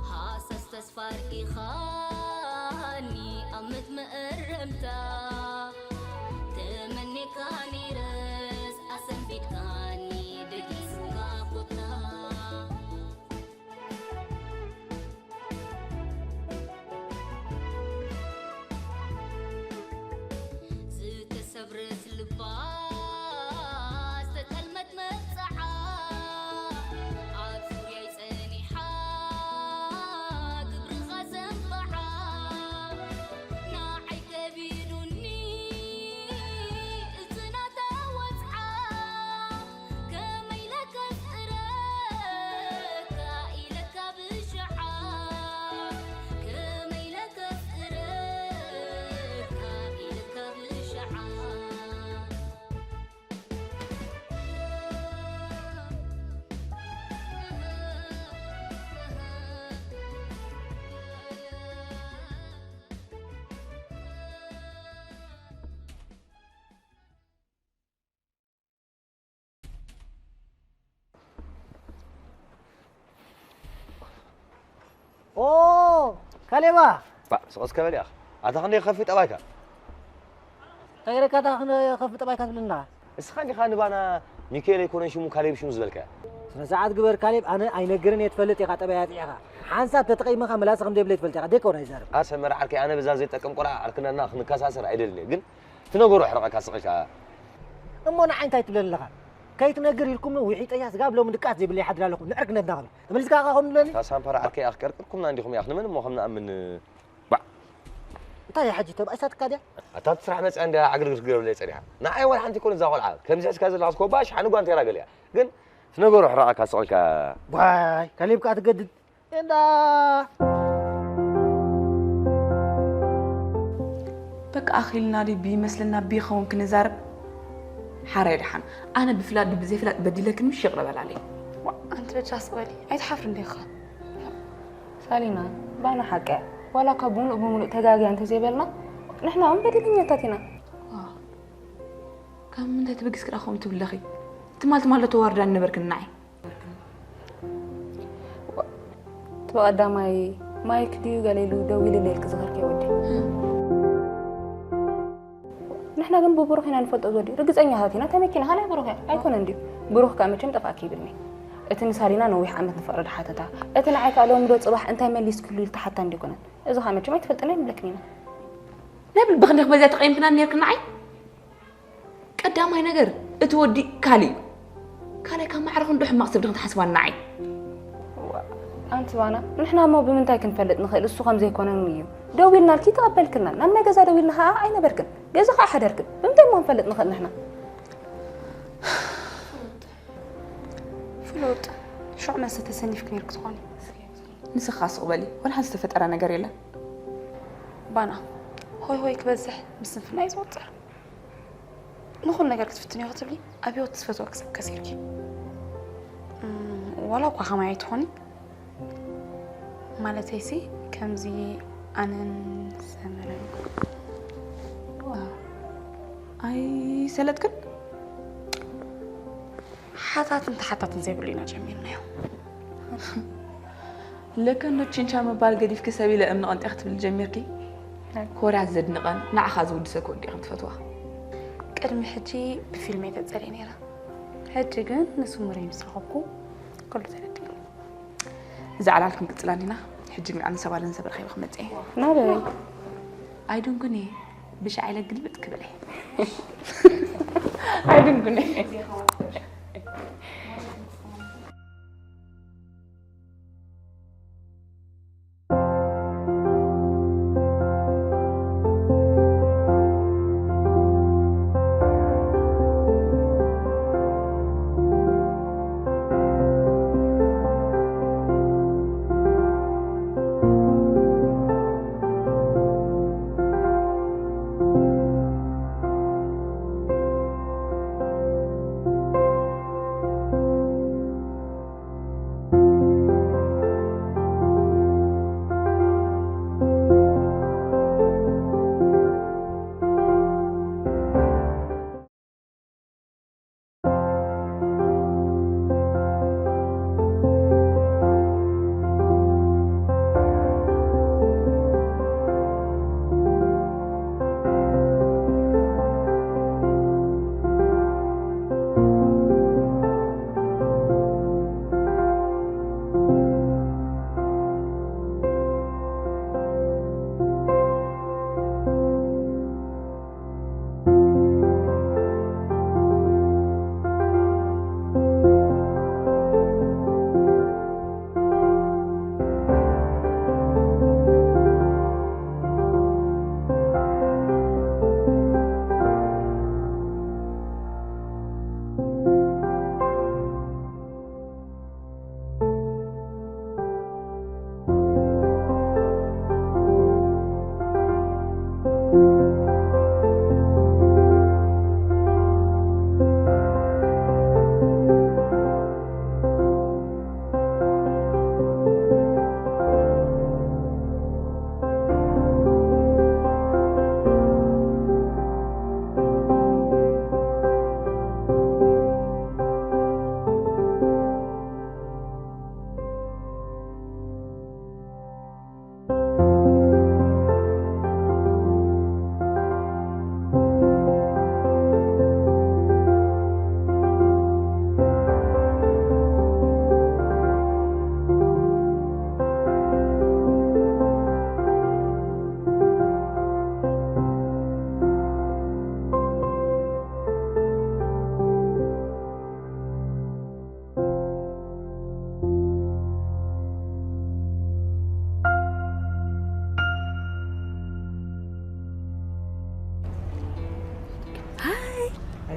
ሃሳስ ተስፋ ኣርኢኻኒ ኣብ ምት መእረምታ። ተመኔካ ነይረስ ኣሰንቢድካኒ ደጊስካ ኮታ። ዝተሰብረት ልባ ዝተጠልመት መብጽዓ ኣብ ዙርያይ ጸኒሓ ግብርኻ ዘንብዓ ንዓይ ከቢዱኒ እቲ ናታ ወጽዓ። ከመይ ኢለ ከፍቅረካ ኢለካ ብሽዓ፣ ከመይ ኢለ ከፍቅረካ ኢለካ ብሽዓ። ኦ፣ ካሌባ! ባ፣ ስቕ እስከ በል ኢኻ። ኣታ ክንደይ ከፊ ጠባይካ? እንታይ ገይረካ ኣታ ክንደይ ከፊ ጠባይካ ትብለና? እስኻ እንዲኻ ንባና ሚካኤል ኣይኮነን ሽሙ ካሌብ ሽሙ ዝበልካዮ። ስነ ስርዓት ግበር ካሌብ፣ ኣነ ኣይነግርን እየ ትፈልጥ ኢኻ ጠባይ ኣጥዒኻ። ሓንሳብ ተተቐይመኻ ምላሰ ከም ዘይብለይ ትፈልጥ ኢኻ። ደይ ከውን ኣይዛረብ። ኣሰመረ ዓርከይ፣ ኣነ በዛ ዘይጠቅም ቆልዓ ዓርክነትና ክንከሳሰር ኣይደልን እየ። ግን ትነገሮ ኣሕርቐካ ስቕ ኢልካ። እሞ ንዓይ እንታይ ትብለኒ ኣለኻ? ከይትነግር ኢልኩም ውሒጠያ ስጋብ ሎሚ ድቃስ ዘይብለይ ሓድር ኣለኹ። ንዕርክነትና ኸሎ። ተመሊስካ ከ ከም ትብለኒ? እታ ሳምፓራ ዓርከይ ኣኽቀርቅርኩምና እንዲኹም እያ። ንመን እሞ ከም ንኣምን? ባዕ። እንታይ እያ ሕጂ ተባኢሳትካ ድያ? ኣታ ኣብቲ ስራሕ መፅያ እንድያ ዕግርግር ክትገብረለይ ፀኒሓ። ንዓይ ዋላ ሓንቲ ኣይኮነ እዛ ቆልዓ። ከምዚ ሒዝካ ዘለኻስ ኮባ ሽሓኒ ጓንቴራ ገሊኣ። ግን ትነገሮ ኣሕርቐካ ስቕ ኢልካ። ዋይ፣ ካሌብ ከኣ ትገድድ። እንዳ በቃ ኣኺልና ድዩ ብይመስለና ብይኸውን ክንዛረብ? ሓራይ ደሓን። ኣነ ብፍላጥ ብዘይፍላጥ በዲለክን ምሽ ይቕረ በላለይ። ዋ፣ ኣንቲ በጃ ስቕ በሊ። ኣይትሓፍሪ እንዲኻ? ሳሊና፣ ባና ሓቂ እያ። ዋላ እኳ ብምሉእ ብምሉእ ተጋግያ እንተዘይበልና፣ ንሕና እውን በደለኛታት ኢና። ዋ፣ ካብ ምንታይ ተበጊስኪ ደኣ ከምኡ ትብለኺ? ትማል ትማል ዶ ተዋርዳኒ ነበርክን ንዓይ? እቲ ብቐዳማይ ማይክ ድዩ ገለ ኢሉ ደዊሉለይ ኢልኪ ዝኸድክዮ ወዲ? ንሕና ግን ብብሩኽ ኢና ንፈልጦ፣ እዚ ወዲ ርግጸኛ ኢኻ ቲና፣ እንታይ መኪናኻ ናይ ብሩኽ እያ? ኣይኮነን ድዩ? ብሩኽ ከኣ መቸም ጠፋእኪ ይብልኒ። እቲ ንሳሊና ነዊሕ ዓመት ንፍቕሪ ድሓተታ፣ እቲ ንዓይ ከኣ ሎሚ ዶ ጽባሕ እንታይ መሊስክሉ ኢሉ ተሓታ እንድዩ ኣይኮነን። እዚ ኸኣ መቸም ኣይትፈልጥን ኣይንብለክን ኢና። ናይ ብልብኺ እንዲኺ በዚኣ ተቐይምክና ኔርክን ንዓይ? ቀዳማይ ነገር፣ እቲ ወዲ ካልእ እዩ። ካልኣይ፣ ካብ ማዕረ ክንዶ ሕማቕ ሰብ ዲኽን ትሓስባኒ ንዓይ? እዋ፣ ኣንቲ ባና፣ ንሕና እሞ ብምንታይ ክንፈልጥ ንኽእል? እሱ ከም ዘይኮነን እዩ። ደዊልናልኪ ተቐበልክና። ናብ ናይ ገዛ ደዊልና ኸኣ ኣይነበርክን። ገዛ ኸኣ ሓደርክን። ብምንታይ እሞ ክንፈልጥ ንኽእል ንሕና? ፍሉጥ፣ ሽዑ መሰ ተሰኒፍኪ ኔርኪ ትኾኒ። ንስኻ ስቕ በሊ፣ ወላ ሓንቲ ዝተፈጠረ ነገር የለን። ባና፣ ሆይ ሆይ ክበዝሕ ምስ ስንፍና እዩ ዝወጥር። ንኹሉ ነገር ክትፍትንዮ ክትብሊ ኣብ ህይወት ትፈትዎ ክሳብ ከሲርኪ። እም፣ ዋላ እኳ ከማይ ኣይትኾኒ፣ ማለተይሲ ከምዚ ኣነን ሰመረን። ዋው፣ ኣይሰለጥክን? ሓታትን ተሓታትን ዘይብሉ ኢና ጀሚርናዮ። ለካ እንዶ ቺንቻ ምባል ገዲፍኪ ሰብ ኢለ እምኒ ቀንጢ ክትብሊ ጀሚርኪ። ኮርያ ዘድንቐን ንዓኻ ዝውድሰ ክወዲ ከም ትፈትዋ። ቅድሚ ሕጂ ብፊልም እየ ተጸልየ ነይረ። ሕጂ ግን ንስሙረይ ምስ ረኸብኩ ኩሉ ተረዲእኒ። እዛ ዕላል ክንቅጽላ እንዲና። ሕጂ ግን ኣነ ሰባለን ሰብ ረኺበ ክመጽእ እየ። ናበይ? ኣይድንጉን እየ። ብሻዕ ኢለ ግልብጥ ክብል እየ። ኣይድንጉን እየ።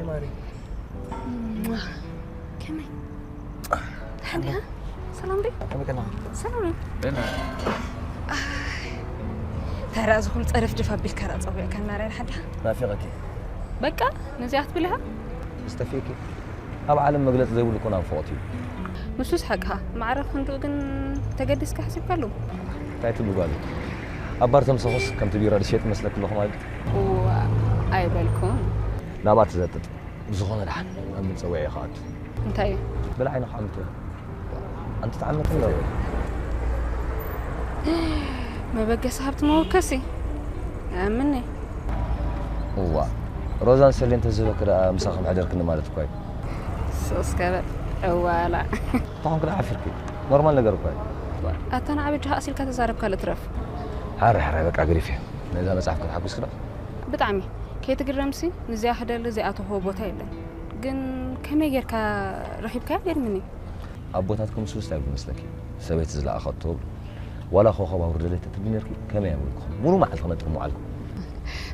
ማሪ። ከመይ ሓንዲኻ? ሰላም ዶ? ከመይ ከለኻ? ሰላም ነው። ታዲያ እዚ ኩሉ ጸደፍድፍ ኣቢልካ ዳ ጸዊዕካ እናርኣየን ሓንዲኻ? ናፊቐኪ። በቃ ነዚኣ ክትብል ኢኻ? ዝተፊእኪ። ኣብ ዓለም መግለጺ ዘይብሉ እኮ ናፍቖት እዩ። ንሱስ ሓቅኻ። ማዕረ ክንድኡ ግን ተገዲስካ ሓሲብካሉ? እንታይ ትብሉ ጓለይ? ኣብ ባር ተምሰኹስ ከምቲ ቢራ ድሸጥ መስለኪ ኣለኹ ማለት እዩ። እዋ ኣይበልኩን። ናብኣ ትዘጥጥ። ብዝኾነ ደሓን ኣብ ምንጸውዒ ይኸኣት። እንታይ እዩ? ብልዓይ ንኽዓምት እያ። ኣንቲ ተዓመት ኣለዎ። መበገሲ ሃብቲ መወከሲ ኣምኒ። እዋ ሮዛን ሰሌን ተዝህበክ ደኣ ምሳኹም ሕደርክኒ ማለት እኳ እዩ። ሶስከበ እዋላ ተኾንክ ደኣ ዓፊርኪ። ኖርማል ነገር እኳ እዩ። ኣታ ንዓ በጃኻ ኣሲልካ ተዛረብካ ልትረፍ። ሓረ ሓረ በቃ ግሪፍ እዩ። ነዛ መጽሓፍ ክትሓጉስ ክዳ ብጣዕሚ ከይትግረምሲ ንዚኣ ክደሊ ዘይኣተኽዎ ቦታ የለን። ግን ከመይ ጌርካ ረኺብካያ ገርምኒ። ኣቦታትኩም ስሉስ እንታይ ይብሉ መስለኪ? ሰበይቲ ዝለኣኸቶ ብሉ። ዋላ ኮኸብ ኣውርደለይ ተትብሊ ነርኪ ከመይ ኣይበልኩኹም። ሙሉ መዓልቲ ክነጥር ምዓልኩ።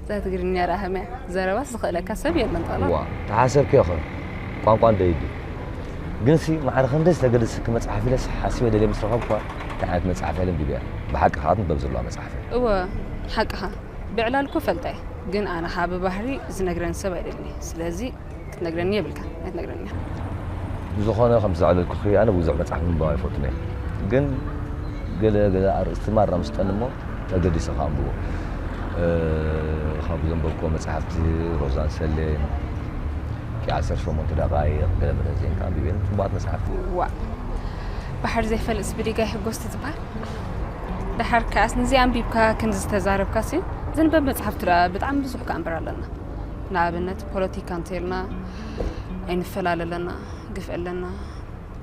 እዛ ትግርኛ ደኣ ከመያ ዘረባስ ዝኽእለካ ሰብ የለን ጠላ። ዋ ተሓሰብኪ ይኸ ቋንቋ እንደይዲ ግንሲ ማዕረ ክንደይ ዝተገደስኪ መጽሓፍ ኢለስ ሓሲበ ደልየ ምስ ረኸብኳ እንታይ ዓይነት መጽሓፍ እያ ለንቢበያ። ብሓቂ ከዓ ትንበብ ዘለዋ መጽሓፍ እያ። እወ ሓቅኻ ብዕላል እኮ ፈልጣ እየ። ግን ኣነ ከዓ ብባህሪ ዝነግረን ሰብ ኣይደልን እየ። ስለዚ ክትነግረኒ የብልካ ኣይትነግረኒ። ብዝኾነ ከም ዘዕለልኩኺ ኣነ ብዙሕ መጽሓፍ ምንባብ ኣይፈቱን እየ። ግን ገለ ገለ ኣርእስቲ ማራ ምስጠኒ እሞ ተገዲሰ ከኣንብቦ። ካብ ዘንበብኩዎ መጽሓፍቲ ሮዛን ሰሌን፣ ኪ ዓሰርተ ሸሞንተ ደቃይቕ፣ ገለ መለ ዜንካ ኣንቢበ እየን። ጽቡቓት መጽሓፍቲ። ዋእ ባሕሪ ዘይፈልጥስ ብዲጋ ይሕጎስ ትዝበሃል። ደሓር ከኣስ ንዚ ኣንቢብካ ክንዚ ዝተዛረብካሲ ዝንበብ መጽሓፍቲ ደኣ ብጣዕሚ ብዙሕ ከኣ እምበር ኣለና። ንኣብነት ፖለቲካ እንተልና ኣይንፈላለ ኣለና፣ ግፍዒ ኣለና፣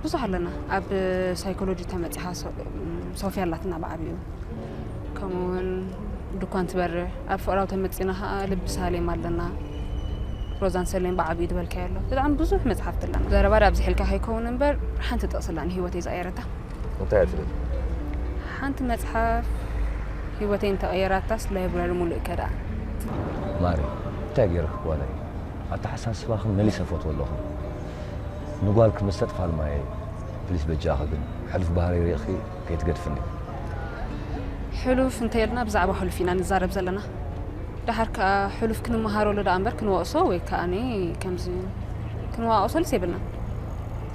ብዙሕ ኣለና። ኣብ ሳይኮሎጂ ተመጺኻ ሶ- ሶፍያ ኣላትና ብዓብዩ። ከምኡ እውን ድኳን ትበርህ ኣብ ፍቕራዊ ተመጺና ከዓ ልቢ ሳሌም ኣለና። ሮዛን ሰሌም ብዓብዩ ዝበልካዮ ኣሎ። ብጣዕሚ ብዙሕ መጽሓፍቲ ኣለና። ዘረባ ዳ ኣብዚ ሒልካ ከይከውን እምበር ሓንቲ ጥቕሲ ኣላ ንህይወተይ ዝቐየረታ። እንታይ እያ ትብል? ሓንቲ መጽሓፍ ህይወተይ እንተቐየራታስ ላይብረሪ ሙሉእ ከዳ። ማሪ እንታይ ገይርክ ጓለይ? ኣተሓሳስባኽን መሊሰ ፈትዎ ኣለኹ። ንጓልክ ምሰጥ ፋልማየ ፕሊስ በጃኺ ግን ሕሉፍ ባህሪ ርኢኺ ከይትገድፍኒ። ሕሉፍ እንተይልና ብዛዕባ ሕሉፍ ኢና ንዛረብ ዘለና። ደሓር ከኣ ሕሉፍ ክንመሃረሉ ደኣ እምበር ክንወቕሶ ወይ ከኣኒ ከምዚ ክንወቓቕሰሉስ የብልና።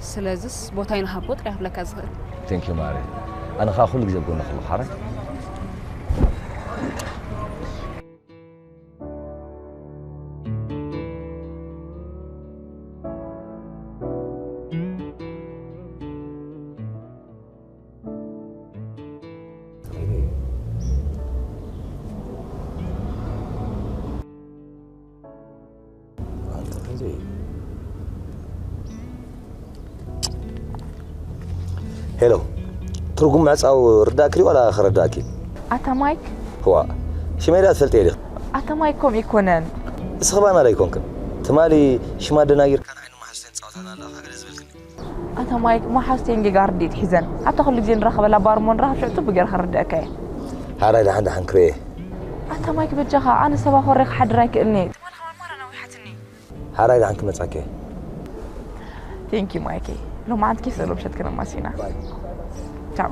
ስለዝስ ቦታ ይንሃቦ ጥራይ ክብለካ ዝኽእል። ቴንክ ዩ ማሪ። ኣነ ኸኣ ኩሉ ግዜ ኣብ ጎንኺ ኣለኹ ሓራይ። ሄሎ፣ ትርጉም ምዕጻው ርዳእኪ ድዩ ዋላ ከረዳእኪ? ኣታ ማይክ። ህዋ፣ ሽመይ ድኣ ትፈልጥዮ ዲኺ? ኣታ ማይክ ከምኡ ኣይኮነን። እስኺ ባና ዶ ኣይኮንክን? ትማሊ ሽማ ደናጊርካ ንዓይኒ መሓዙተይ ንጻወታና ኣለኻ ገለ ዝበልክኒ። ኣታ ማይክ፣ መሓዙተይ ጌጋ ርድኢት ሒዘን ኣብታ ኩሉ ግዜ ንራኸበላ ባር እሞ ንራኸብ ሽዑ ጽቡቕ ገይረ ከረድአካ እየ። ሓራይ ደሓን ደሓን ክርእየ። ኣታ ማይክ በጃኻ ኣነ ሰባ ኮሬ ክሓድር ኣይክእልኒ እየ። ትማሊ ከማን ማራ ነዊሓትኒ። ሓራይ ደሓን ክመጻኪ እየ። ቴንክ ዩ ማይከይ። ሎማዓንቲ ኬፍ ዘሎ ምሸት ክነማሲና። ቻው።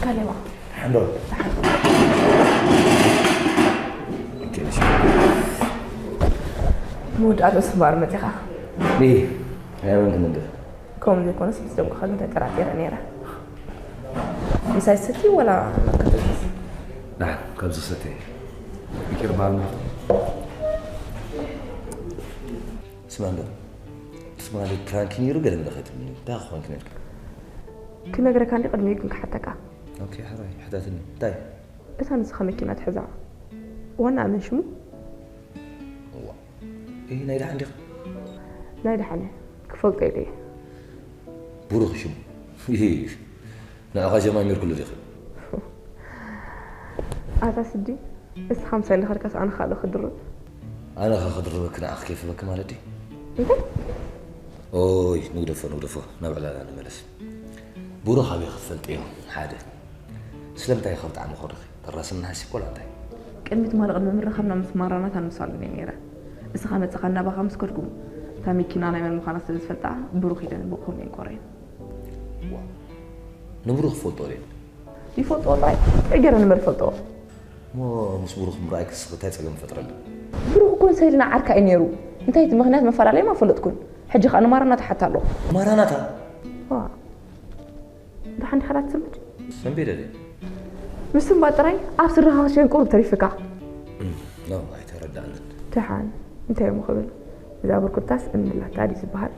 ካሌባ። ሓንዶ። መወዳእታ ስባር መፂኻ። ኣየመንክን እንደ ከምኡ ዘይኮነስ ምስ ደምኩኻ ግን ተጠራጢረ ነይረ። ምሳይ ሰቲ ወላ መከተልስ? ዳሕ ካብዚ ሰተ ይቅር ባል ስማ እንደ ስማ ፕራንክ ነይሩ ገለ መለኸት እንታይ ክኾንክ ነርክ ክነግረካ እንዲ ቅድሚኡ ግን ክሓተካ። ኦኬ ሕራይ ሕታትኒ እንታይ እታ ንስኻ መኪና ትሕዛ ዋና ኣመን ሽሙ እዋ ይህ ናይ ደሓን ዲኻ ናይ ደሓነ ክፈልጦ ኢለ እየ። ብሩኽ ሽሙ ይህ ንዕኻ ጀማሚርኩሉ ዲኺ ኣታ ስዲ እስኻ ምሳይ እንዳኸድካስ ኣነ ካልእ ክድርብ ኣነ ኸ ክድርበክ ንዓኽ ከይፍበክ ማለት ድዩ እንታይ ኦይ ንግደፎ ንግደፎ ናብ ዕላላ ንመለስ ብሩኽ ኣበይ ክትፈልጥዮ ሓደ ስለምንታይ ካብ ጣዕሚ ኮርኺ ተራስምና ሓሲብ ኮላ እንታይ ቅድሚ ትማሊ ቅድሚ ምርኻብና ምስ ማራናታ ንሳሉ እየ ነይረ። እስኻ መጽኻ እናባኻ ምስ ከድኩም እታ መኪና ናይ መን ምዃና ስለ ዝፈልጣ ብሩኽ ኢለን ብእኹም እየን ቆረየን። ንብሩኽ ክፈልጦ ድየ ይፈልጥዎ ጥራይ እንታይ ገይረ ንበር ይፈልጥዎ እሞ ምስ ብሩኽ ምርኣይ ክስኽታይ ጸገም ፈጥረሉ ብሩኽ እኮ ንሰይልና ዓርካ እዩ ነይሩ። እንታይ እቲ ምኽንያት መፈላለይማ ፈለጥኩን። ሕጂ ከኣ ንማራናታ ሓታ ኣሎ። ማራናታ ዋ ደሓን ድሓራ ትስምድ ሰንቤደ ድየ ምስንባ ጥራይ ኣብ ስድራኻ ክትሸን ቁሩብ ተሪፍካ። ኖ ኣይተረዳእንን ደሓን እንታይ እሞ ክብል እዛ ብርኩታስ እንላታ ድዩ ዝበሃል።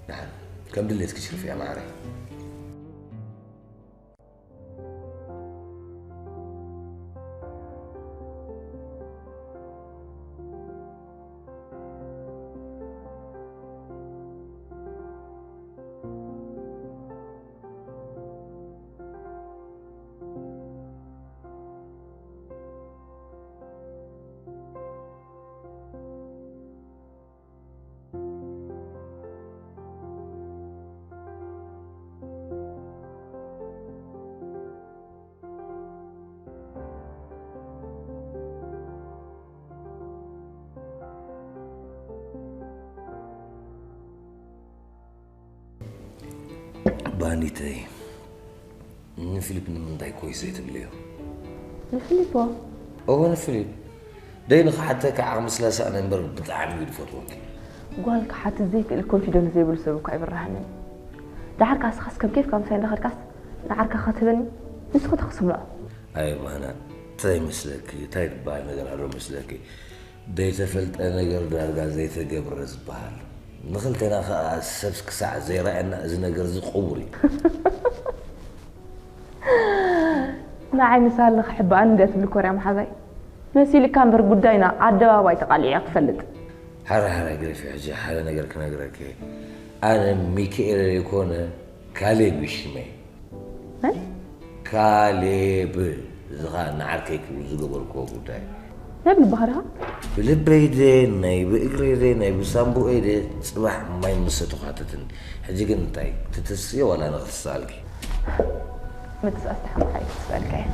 ደሓን ከም ድሌት ክሽርፍ እያ ማዕረይ ባኒተይ ንፊሊፕ ንምንታይ ኮይስ ዘይትብልዮ ንፊሊፖ እወ ንፊሊፕ ደይ ንኽሓተካ ዓቕሚ ስለ ሰኣነ እምበር ብጣዕሚ እዩ ዝፈትወኪ ጓል ክሓትት ዘይክእል ኮንፊደንስ ዘይብሉ ሰብ እኳ ኣይብርሃንን። ደሓር ካስኻስ ከም ኬፍካ ምሳይ እንዳኸድካስ ንዓርካ ክትህበኒ ንስኹ ተኽስምዖ ኣይ ባና እንታይ መስለኪ እንታይ ዝበሃል ነገር ኣሎ መስለኪ ዘይተፈልጠ ነገር ዳርጋ ዘይተገብረ ዝበሃል ንኽልተና ከዓ ሰብ ክሳዕ ዘይረኣየና እዚ ነገር እዚ ቅቡር እዩ ንዓይ ንሳሊ ክሕብኣኒ እንድያ ትብል ኮርያ መሓዛይ መሲልካ እምበር ጉዳይና ኣደባባይ ተቃሊዕያ ክፈልጥ ሓረ ሓረ ግሪፊ ሕጂ ሓደ ነገር ክነግረኪ ኣነ ሚካኤል ዘይኮነ ካሌብ እዩ ሽመይ መን ካሌብ እዚ ከዓ ንዓርከይ ክብል ዝገበርክዎ ጉዳይ ናይ ብልባህርኻ ብልበይ ደ ናይ ብእግረይ ደ ናይ ብሳምቡኤ ደ ፅባሕ ማይ ምሰትኹ ሓተትኒ ሕጂ ግን እንታይ ትትስዮ ዋላ ንክትሰኣልኪ ምትስኣስ ተሓምሓይ ክስኣልካ እየ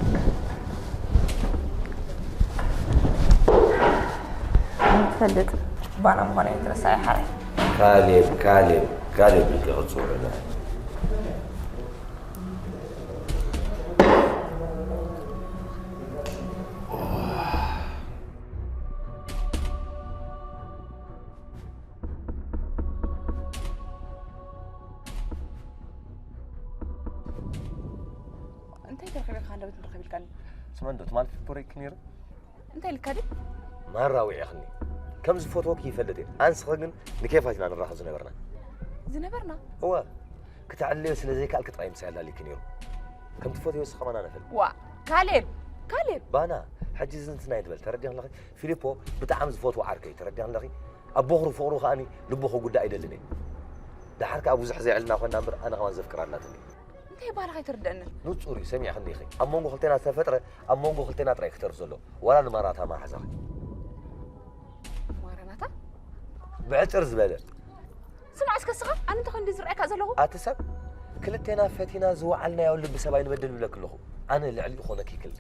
ትፈልጥ ባና ምዃነ እየ ትረሳ እየ ሓራይ ካሌብ ካሌብ ካሌብ ኢልኪ ክፅውዕና እንታይ ተረኺበካ ሃንደበት ምርኸብ ኢልካኒ ስመንዶ ትማል ፊልፖ ሬክ ነይሩ እንታይ ኢልካ ድዩ ማራ ውዒኽኒ ከም ዝፈትወኪ ይፈልጥ እየ ኣንስኸ ግን ንኬፋት ኢና ንራኸብ ዝነበርና ዝነበርና እወ ክተዕልዮ ስለ ዘይከኣልኪ ጥራይ ምሳይ ኣላሊኪ ነይሩ ከም ትፈትዮ ንስኻ ማና ነፈል ዋ ካሌብ ካሌብ ባና ሕጂ ዝንትና ይትበል ተረዲኻ ኣለኺ ፊሊፖ ብጣዕሚ ዝፈትዎ ዓርከይ ተረዲኻ ኣለኺ ኣብ ቦኽሩ ፍቕሩ ከኣኒ ልቡ ክጉዳእ ኣይደልን እየ ደሓር ከኣ ብዙሕ ዘየዕልና ኮይና እምበር ኣነ ከማን ዘፍቅራ ኣላትኒ እንታይ ባህልኻ ኣይትርደአንን ንጹር እዩ ሰሚዕኽኒ ኢኺ ኣብ መንጎ ክልቴና ዝተፈጥረ ኣብ መንጎ ክልቴና ጥራይ ክተርፍ ዘሎ ዋላ ንማራታ ማሓዛኺ ማራናታ ብዕጥር ዝበለ ስማዕ እስከ ስኻ ኣነ እንታይ ኮይኑ ዝረኣየካ ዘለኹ ኣቲ ሰብ ክልቴና ፈቲና ዝወዓልናዮ ልቢ ሰብ ኣይንበድል ይብለኪ ኣለኹ ኣነ ልዕሊኡ ክኾነኪ ይክእል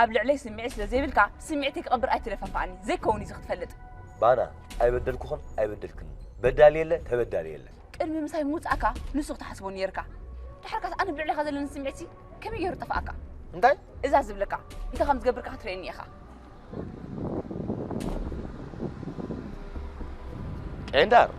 ኣብ ልዕለይ ስምዒት ስለ ዘይብልካ ስምዒተይ ክቐብር ኣይትለፋፋኣኒ ዘይከውን እዩ ክትፈልጥ ባና ኣይበደልኩኽን ኣይበደልክን በዳሊ የለ ተበዳሊ የለ ቅድሚ ምሳይ ምውፃእካ ንሱ ክትሓስቦ ነይርካ ድሓርካስ ኣነ ብልዕሌኻ ዘለኒ ስምዒት ሲ ከመይ ገይሩ ጠፍኣካ እንታይ እዛ ዝብለካ እንታይ ከም ዝገብርካ ክትርእየኒ ኢኻ ቄንዳር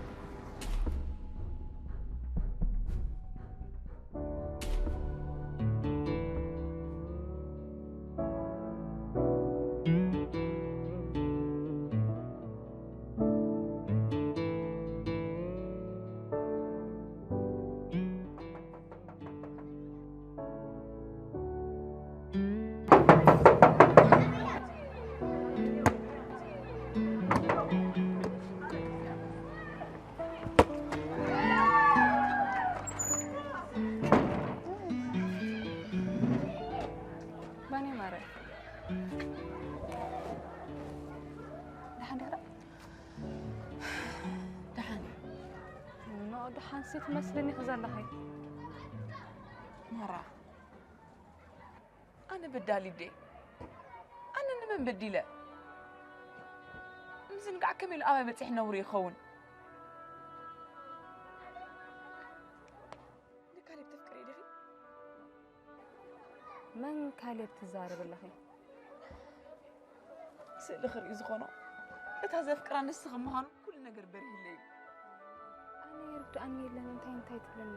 ሲ ትመስልኒ ኸ ዘለኺ። ማራ፣ ኣነ በዳሊት ድየ? ኣነ ንመን በዲለ? ምዝንጋዕ ከመይ ኢሉ ኣባይ በጺሕ ነውሪ ይኸውን? ንካሌብ ተፍቅሪ ዲኺ? መን ካሌብ ትዛረቢ ኣለኺ? ስእሊ ክርኢ ዝኾኖ እታ ዘፍቅራ ንስኺ ምዃኑ ኩሉ ነገር በሪህለይ እዩ። ኣነ ይርድኣኒ የለን እንታይ እንታይ ትብለኒ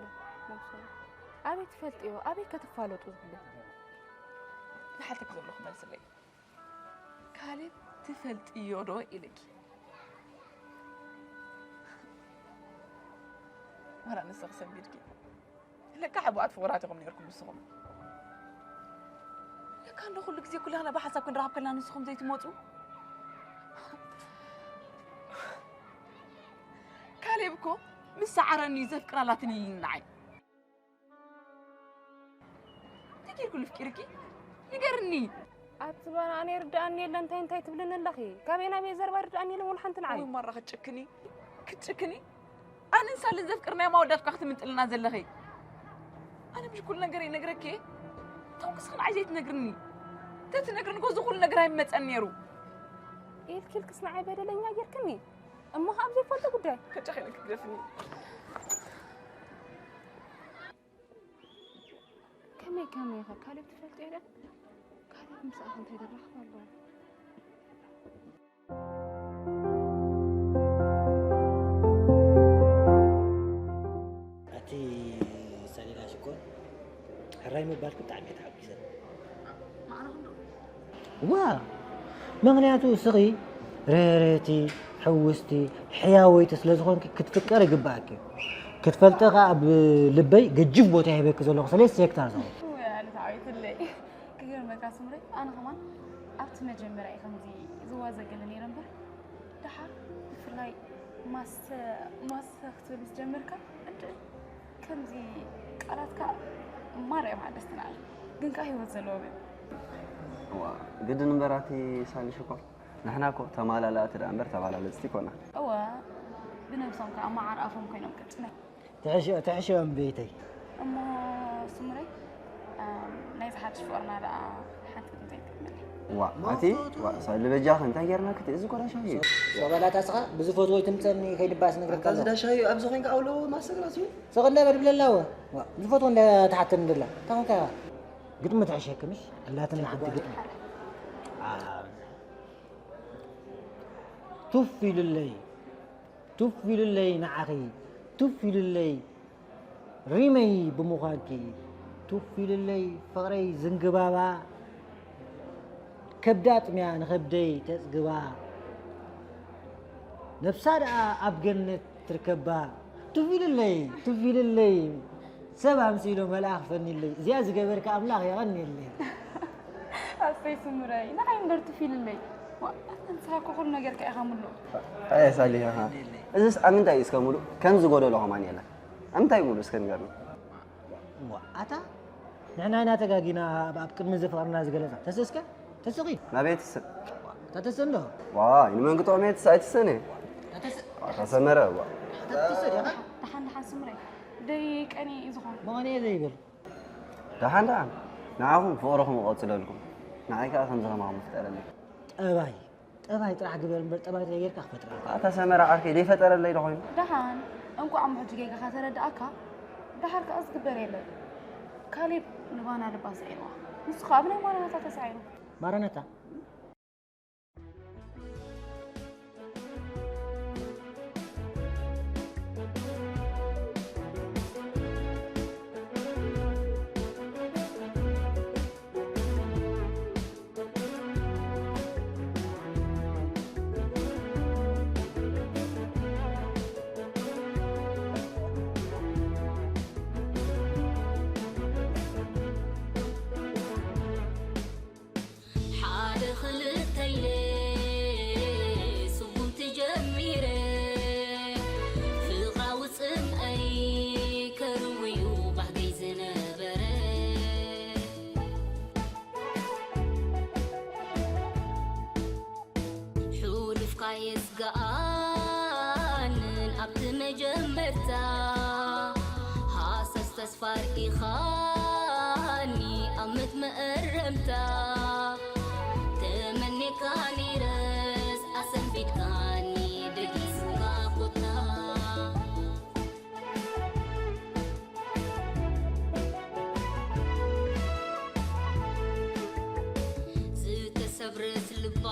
ነብሱ። ኣበይ ትፈልጥዮ? ኣበይ ከተፋለጡ ዝብሉ? ዝሓተክ ዘለኹ መልስለይ። ካሌብ ትፈልጥዮ ዶ ኢልኪ? ዋላ ንስኺ ሰንቢድኪ። ለካ ሕቡኣት ፍቑራት ኢኹም ነይርኩም ንስኹም። ለካ እንዶ ኩሉ ግዜ ኩላህና ብሓሳብ ክንረኻብ ከለና ንስኹም ዘይትመፁ። ካሌብ እኮ ምስ ሰዓረኒ ዘፍቅራ ኣላትኒ ኢልኒ ንዓይ። እንታይ ጌርኩ ልፍቂርኪ? ንገርኒ። ኣቲ ባና ኣነ ይርድኣኒ የለ እንታይ እንታይ ትብልኒ ኣለኺ? ካበይ ናበይ ዘረባ ይርድኣኒ የለን ወላ ሓንቲ ንዓይ። ወይ ማራ ክትጭክኒ ክትጭክኒ። ኣነ ንሳለን ዘፍቅርናዮም ኣወዳት እኳ ክትምንጥልና ዘለኺ። ኣነ ምሽ ኩሉ ነገር ይነግረኪ እየ። ተንኩስኺ ንዓይ ዘይትነግርኒ። ተትነግርኒ እኮ እዚ ኩሉ ነገር ኣይመፀን ነይሩ። ኢልኪ ኢልክስ ንዓይ በደለኛ ጌርክኒ። እሞ ካብ ዘይፈልጦ ጉዳይ ከጨኺ ኢልኪ ግደፍኒ። ከመይ ከመይ ኢኻ ካሌብ ትፈልጥዮ ዶ? ካሌብ ምሳኻ እንታይ ዘራኽብ ኣለዎ? ኣቲ ሳሊና ሽኮር፣ ሕራይ ምባልኪ ብጣዕሚ እየ ተሓጒሰ። ዋ! ምኽንያቱ እስኺ ርህርህቲ፣ ሕውስቲ፣ ሕያወይቲ ስለ ዝኾንኪ ክትፍቀር ይግባኣኪ። ክትፈልጢ ከኣ ኣብ ልበይ ገጅፍ ቦታ ሂበኪ ዘለኹ ሰለስተ ሄክታር ዝኾን። ወይ ኣነ ተዓዊትለይ። ክገርመካ ስምረይ፣ ኣነ ከማን ኣብቲ መጀመርያ እየ ከምዚ ዝዋዘ ገለ ነይረ እምበር፣ ደሓር ብፍላይ ማስተ ማስተ ክትብል ምስ ጀመርካ እንድ ከምዚ ቃላትካ ማርያም ሓደስቲ ንዓይ። ግን ከኣ ህይወት ዘለዎም እዮም። እዋ፣ ግድን እምበር ኣቲ ሳሊ ሽኮር፣ ንሕና እኮ ተማላላእቲ ደኣ እምበር ተባላለጽቲ ኣይኮናን። እወ፣ ብነብሶም ከኣ መዓር ኣፎም ኮይኖም ቅጭነት። ትሕሽኦ ትሕሽኦም ቤተይ። እሞ ስሙረይ፣ ኣም፣ ናይ ዝሓድሽ ፍቕርና ደኣ ሓንቲ ክንዘይትእመኒ። ዋ፣ ኣቲ፣ ዋ፣ ሳሊ በጃኺ እንታይ ጌርናኪ እቲ እዚ ኮራ ሻሂ እዩ። ሶባላት ኣስኻ ብዝፈትዎ ትምጸኒ ከይድባስ ነግረካ ኣታ ኣለኹ። ዝዳ ሻሂ ኣብዚ ኮይንካ ኣውሎ ማሰግራ ስሙ። ስቕ እንዳ በል ብለላ ወ። ዋ፣ ዝፈትዎ እንዳ ትሓተኒ ደላ። እንታይ ኮንካ ኢኻ? ግጥሚ ትሕሸኪ ምሽ? ኣላትና ሓንቲ ግጥሚ። ቱፍ ኢሉለይ፣ ቱፍ ኢሉለይ ንዓኺ፣ ቱፍ ኢሉለይ ሪመይ ብምዃንኪ፣ ቱፍ ኢሉለይ ፍቕረይ ዝንግባባ፣ ከብዳ ጥምያ ንኸብደይ ተጽግባ፣ ነብሳ ደኣ ኣብ ገነት ትርከባ። ቱፍ ኢሉለይ፣ ቱፍ ኢሉለይ፣ ሰብ ኣምሲሉ መልኣኽ ፈኒለይ። እዚኣ ዝገበርካ ኣምላኽ የቐንየለይ። ኣሰይ ስምረይ፣ ንዓይ እምበር ቱፍ ኢሉለይ። ዋ፣ ንስኻ እኮ ኩሉ ነገርካ ኢኻ ምሉእ። ኣየ ሳሊሕ፣ ኣሃ። እዚስ ኣብ ምንታይ እዩ እስከ ምሉእ? ከም ዝጎደሎ ከማን የለን። ኣብ ምንታይ ምሉእ እስከ ንገርኒ? ዋ፣ ኣታ ንሕና ኢና ተጋጊና ኣብ፣ ኣብ ቅድሚ ዘፍቐርና ዝገለጻ። ተስእስከ? ተስኺ? ናበይ ትስእ? ተተስእ እንዶ? ዋይ፣ ንመን ክጥዕሞ እየ ትስእ ኣይትስእን እየ። ተተስእ? ኣታ ሰመረ፣ ዋ። ተተስእ ዲኻ? ደሓን፣ ደሓን ስምረይ። ደይ ቀኒ እዩ ዝኾን። መቐኒ እየ ዘይብል። ደሓን፣ ደሓን። ንዓኹም ፍቕርኹም እቐጽለልኩም። ንዓይ ከኣ ከምዚ ከማኹም ይፍጠረለይ። ጠባይ፣ ጠባይ ጥራሕ ግበር እምበር ጠባይ ተጌርካ ክፈጥረልካ። ኣታ ሰመረ ዓርከይ፣ ደይፈጠረለይ ዶ ኮይኑ? ደሓን፣ እንቋዕ እሞ ሕጂ ጌጋኻ ተረድኣካ። ደሓር ከኣ ዝግበር የለን። ካሌብ ንባና ልባ ስዒርዋ። ንሱ ከኣ ብናይ ማራናታ ተሳዒሩ። ማራናታ? ሓደ ክልተ ኢለ ስጉምቲ ጀሚረ፣ ፍቕራዊ ጽምኣይ ከርውዩ ባህገይ ዝነበረ። ሕሉፍካ የስግኣንን ኣብቲ መጀመርታ፣ ኢኻኒ ኣብ መትመእረምታ ተመኔካ ነይረስ ኣሰንቢድካኒ ደጊሱካ ኮታ ዝተሰብረት ልባ